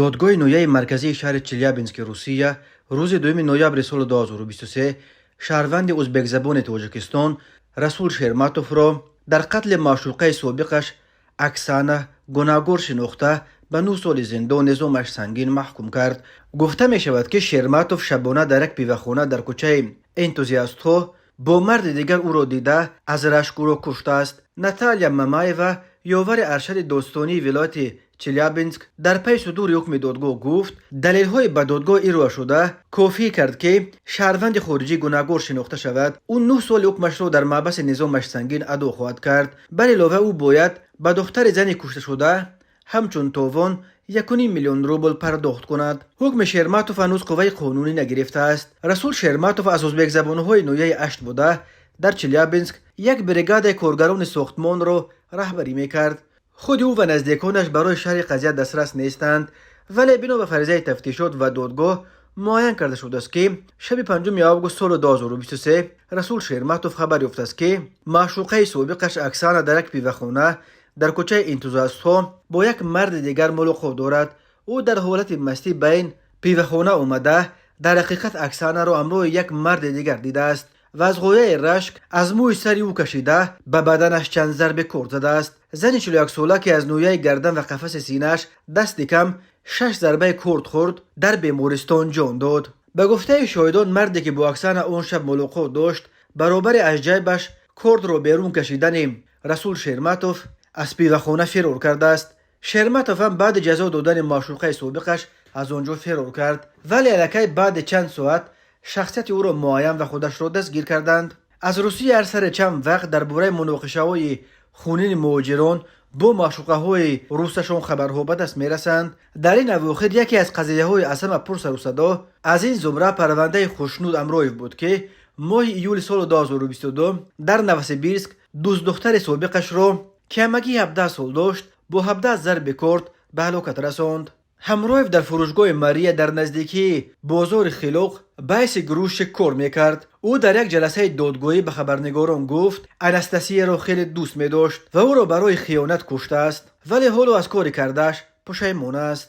Додгоҳи ноҳияи марказии шаҳри Челябински Русия рӯзи 2 ноябри соли 2023 шаҳрванди узбекзабони Тоҷикистон Расул Шерматовро дар қатли маъшуқаи собиқаш Аксана гунаҳгор шинохта, ба 9 соли зиндон низомаш сангин маҳкум кард. Гуфта мешавад, ки Шерматов шабона дар як пивахона дар кӯчаи Энтузиастҳо бо марди дигар ӯро дида, аз рашк ӯро куштааст. Наталья Мамаева, ёвари аршади додстонии вилояти Челябинск, дар пайи судури ҳукми додгоҳ гуфт, далелҳои ба додгоҳ ироа шуда кофӣ кард, ки шаҳрванди хориҷӣ гунаҳгор шинохта шавад. Ӯ 9 соли ҳукмашро дар маҳбаси низомаш сангин адо хоҳад кард. Бар илова, ӯ бояд ба духтари зани кушташуда ҳамчун товон 1,5 миллион рубл пардохт кунад. Ҳукми Шерматов ҳанӯз қувваи қонунӣ нагирифтааст. Расул Шерматов аз узбекзабонҳои ноҳияи Ашт буда, дар Челябинск як бригадаи коргарони сохтмонро раҳбарӣ мекард. Худи ӯ ва наздиконаш барои шарҳи қазия дастрас нестанд, вале бино ба фаризаи тафтишот ва додгоҳ муайян карда шудааст, ки шаби 5 август соли 2023 Расул Шерматов хабар ёфтааст, ки маъшуқаи собиқаш Аксана дар як пивахона дар кӯчаи Энтузиастҳо бо як марди дигар мулоқот дорад. Ӯ дар ҳолати мастӣ ба ин пивахона омада, дар ҳақиқат Аксанаро ҳамроҳи як марди дигар дидааст ва аз ғояи рашк аз мӯи сари ӯ кашида, ба баданаш чанд зарби корд задааст. Зани 41сола, ки аз ноҳияи гардан ва қафаси синааш дасти кам шаш зарбаи корд хӯрд, дар бемористон ҷон дод. Ба гуфтаи шоҳидон, марде, ки бо Аксана он шаб мулоқот дошт, баробари аз ҷайбаш кордро берун кашидани Расул Шерматов аз пивахона фирор кардааст. Шерматов ҳам баъди ҷазо додани маъшуқаи собиқаш аз он ҷо фирор кард, вале аллакай баъди чанд соат шахсияти ӯро муайян ва худашро дастгир карданд. Аз Русия ҳар сари чанд вақт дар бораи муноқишаҳои хунини муҳоҷирон бо маъшуқаҳои русашон хабарҳо ба даст мерасанд. Дар ин авохир яке аз қазияҳои аз ҳама пурсарусадо аз ин зумра парвандаи Хушнуд Амроев буд, ки моҳи июли соли 2022 дар Новосибирск дӯстдухтари собиқашро, ки ҳамагӣ 17 сол дошт, бо 17 зарби корд ба ҳалокат расонд. Ҳамроев дар фурӯшгоҳи Мария дар наздикии бозори Хилоқ ба ҳайси грузчик кор мекард. Ӯ дар як ҷаласаи додгоҳӣ ба хабарнигорон гуфт, Анастасияро хеле дӯст медошт ва ӯро барои хиёнат куштааст, вале ҳоло аз кори кардааш пушаймон аст.